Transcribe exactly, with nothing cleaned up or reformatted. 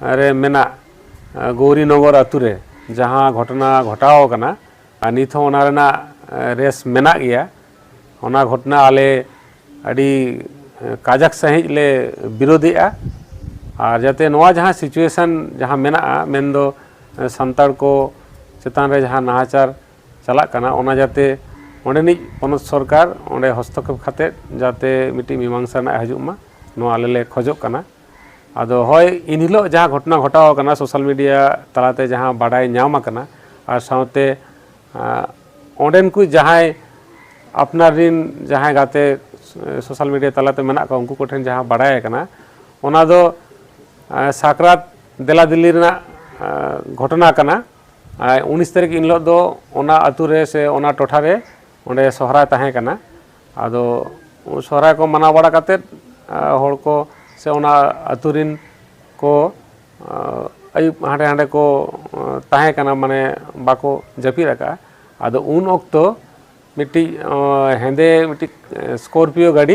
ᱨᱮ ᱢᱮᱱᱟᱜ ᱜᱳᱣᱨᱤᱱᱚᱜᱚᱨ ᱟᱹᱛᱩ ᱨᱮ ᱡᱟᱦᱟᱸ ᱜᱷᱚᱴᱚᱱᱟ ᱜᱷᱚᱴᱟᱣ ᱟᱠᱟᱱᱟ, ᱟᱨ ᱱᱤᱛ ᱦᱚᱸ ᱚᱱᱟ ᱨᱮᱱᱟᱜ ᱨᱮᱥ ᱢᱮᱱᱟᱜ ᱜᱮᱭᱟ᱾ ᱚᱱᱟ ᱜᱷᱚᱴᱚᱱᱟ ᱟᱞᱮ ᱟᱹᱰᱤ ᱠᱟᱡᱟᱠ ᱥᱟᱺᱦᱤᱡ ᱞᱮ ᱵᱤᱨᱳᱫᱷᱮᱜᱼᱟ᱾ ᱟᱨ ᱡᱟᱛᱮ ᱱᱚᱣᱟ ᱡᱟᱦᱟᱸ situation ᱡᱟᱦᱟᱸ ᱢᱮᱱᱟᱜᱼᱟ, ᱢᱮᱱᱫᱚ ᱥᱟᱱᱛᱟᱲ ᱠᱚ ᱪᱮᱛᱟᱱ ᱨᱮ ᱡᱟᱦᱟᱸ ᱱᱟᱦᱟᱪᱟᱨ ᱪᱟᱞᱟᱜ ᱠᱟᱱᱟ, ᱚᱱᱟ ᱡᱟᱛᱮ ᱚᱸᱰᱮᱱᱤᱡ ᱯᱚᱱᱚᱛ ᱥᱚᱨᱠᱟᱨ ᱚᱸᱰᱮ ᱦᱚᱥᱛᱚᱠᱷᱮᱯ ᱠᱟᱛᱮᱫ ᱡᱟᱛᱮ ᱢᱤᱫᱴᱤᱡ ᱢᱤᱢᱟᱝᱥᱟ ᱨᱮᱱᱟᱜ ᱦᱤᱡᱩᱜ ᱢᱟ, ᱱᱚᱣᱟ ᱟᱞᱮ ᱞᱮ ᱠᱷᱚᱡᱚᱜ ᱠᱟᱱᱟ᱾ ᱟᱫᱚ ᱦᱳᱭ, ᱮᱱᱦᱤᱞᱳᱜ ᱡᱟᱦᱟᱸ ᱜᱷᱚᱴᱚᱱᱟ ᱜᱷᱚᱴᱟᱣ ᱟᱠᱟᱱᱟ, social media ᱛᱟᱞᱟᱛᱮ ᱡᱟᱦᱟᱸ ᱵᱟᱰᱟᱭ ᱧᱟᱢ ᱟᱠᱟᱱᱟ, ᱟᱨ ᱥᱟᱶᱛᱮ, ᱟᱸ, ᱚᱸᱰᱮᱱ ᱠᱚ ᱡᱟᱦᱟᱸᱭ ᱟᱯᱱᱟᱨ ᱨᱤᱱ ᱡᱟᱦᱟᱸᱭ ᱜᱟᱛᱮ, ᱮ, social media ᱛᱟᱞᱟᱛᱮ ᱢᱮᱱᱟᱜ ᱠᱚᱣᱟ, ᱩᱱᱠᱩ ᱠᱚᱴᱷᱮᱱ ᱡᱟᱦᱟᱸ ᱵᱟᱰᱟᱭ ᱟᱠᱟᱱᱟ, ᱚᱱᱟ ᱫᱚ, ᱮ, ᱥᱟᱠᱨᱟᱛ ᱫᱮᱞᱟ ᱫᱮᱞᱤ ᱨᱮᱱᱟᱜ, ᱮ, ᱜᱷᱚᱴᱚᱱᱟ ᱠᱟᱱᱟ᱾ ᱟᱨ ᱩᱱᱤᱥ ᱛᱟᱹᱨᱤᱠᱷ ᱮᱱ ᱦᱤᱞᱳᱜ ᱫᱚ ᱚᱱᱟ ᱟᱹᱛᱩ ᱨᱮ ᱥᱮ ᱚᱱᱟ ᱴᱚᱴᱷᱟ ᱨᱮ ᱚᱸᱰᱮ ᱥᱚᱦᱨᱟᱭ ᱛᱟᱦᱮᱸ ᱠᱟᱱᱟ᱾ ᱟᱫᱚ ᱥᱚᱦᱨᱟᱭ ᱠᱚ ᱢᱟᱱᱟᱣ ᱵᱟᱲᱟ ᱠᱟᱛᱮᱫ, ᱟ, ᱦᱚᱲ ᱠᱚ ᱥᱮ ᱚᱱᱟ ᱟᱹᱛᱩ ᱨᱤᱱ ᱠᱚ, ᱟ, ᱟᱹᱭᱩᱵ ᱦᱟᱸᱰᱮ ᱦᱟᱸᱰᱮ ᱠᱚ, ᱟ, ᱛᱟᱦᱮᱸ ᱠᱟᱱᱟ, ᱢᱟᱱᱮ ᱵᱟᱠᱚ ᱡᱟᱹᱯᱤᱫ ᱟᱠᱟᱫᱼᱟ᱾ ᱟᱫᱚ ᱩᱱ ᱚᱠᱛᱚ ᱢᱤᱫᱴᱤᱡ, ᱟ, ᱦᱮᱸᱫᱮ ᱢᱤᱫᱴᱤᱡ, ᱮ, Scorpio ᱜᱟᱹᱰᱤ